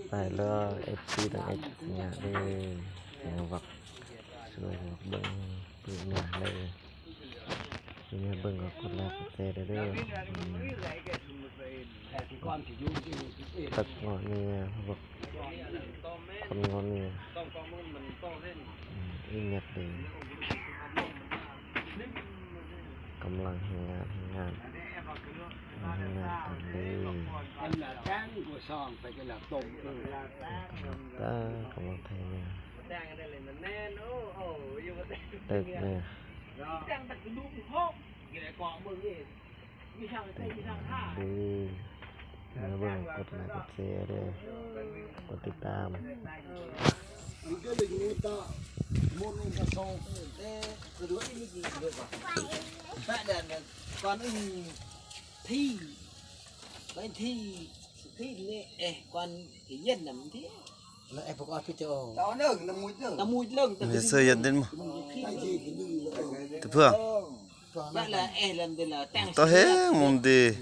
ໄປເລີຍ ເອັຟຊີ ຕ້ອງເອັດສັນຍາເດີ ແນວວັກ ຊ່ວຍເບິ່ງ ເປີດໜ້າເລີຍ ມີແນວເບິ່ງກໍກົດໄລກົດແຊເດີ ເດີ ອືມ ຕັກງໍເໜືອ ພວກຄົນງໍເໜືອ ອືມ ອີຫຍັດເດີ ກຳລັງແຮງງານ ແຮງງານ ແຮງງານກັນເດີ ອັນລະແຕງກໍຊ່ອງໄປກັນລະຕົ້ມ ເອີ ຕາກຳລັງໄຖເໜືອ ແຕ່ງໄດ້ເລີຍ ແມ່ນ ໂອ້ ໂອ້ ຢູ່ບໍ່ແຕ່ງ ເຕີກເໜືອ ແຕ່ງແຕ່ກະດູກ ໂອ້ ຢູ່ໃນເກາະເບິ່ງເອງ ມີທາງໄປ ມີທາງຫາ ເດີ ມາເບິ່ງ ກົດໄລກົດແຊເດີ ກົດຕິດຕາມ Bạn đàn con ưng thi, con thi thi nè, ê, con thì yên lắm thế. Là em có ai cứ cho. Tao nâng, tao mùi nâng. Tao mùi nâng, tao mùi nâng. Sơ yên đến mà. Tao mùi nâng. Tao phượng. Bạn là em làm gì là tăng. Tao hé mông đi.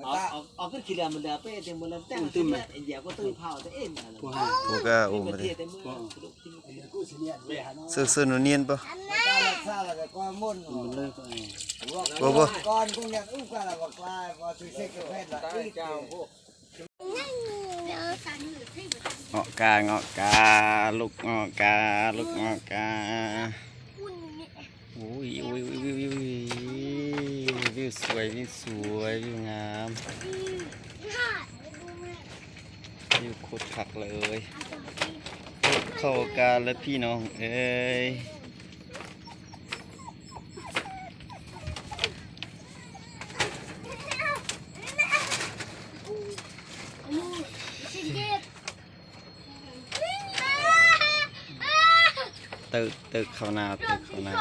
ອອກ ອອກ ອອກຂຶ້ນຂີ່ເຮືອມັນເດີ ໄປແຕ່ມື້ລະແຕ່ງ ເອີ ຕື່ມ ເອີ ຢ່າກໍຕື່ມເຜົາແຕ່ເອັນ ພວກເຮົາ ພວກກະໂອ້ມາເດ້ ເຊີນ ເຊີນໜູນຽນປະ ບໍ່ ບໍ່ ກ່ອນ ເງາະກາ ເງາະກາ ລູກເງາະກາ ລູກເງາະກາ ໂອ້ຍ ໂອ້ຍ ໂອ້ຍ ວິວສວຍ ວິວສວຍ ວິວງາມ ວິວໂຄດຄັກເລີຍ ເຂົ້າການແລ້ວພີ່ນ້ອງເອີຍ. ເຕີກ ເຕີກເຂົ້ານາ ເຕີກເຂົ້ານາ.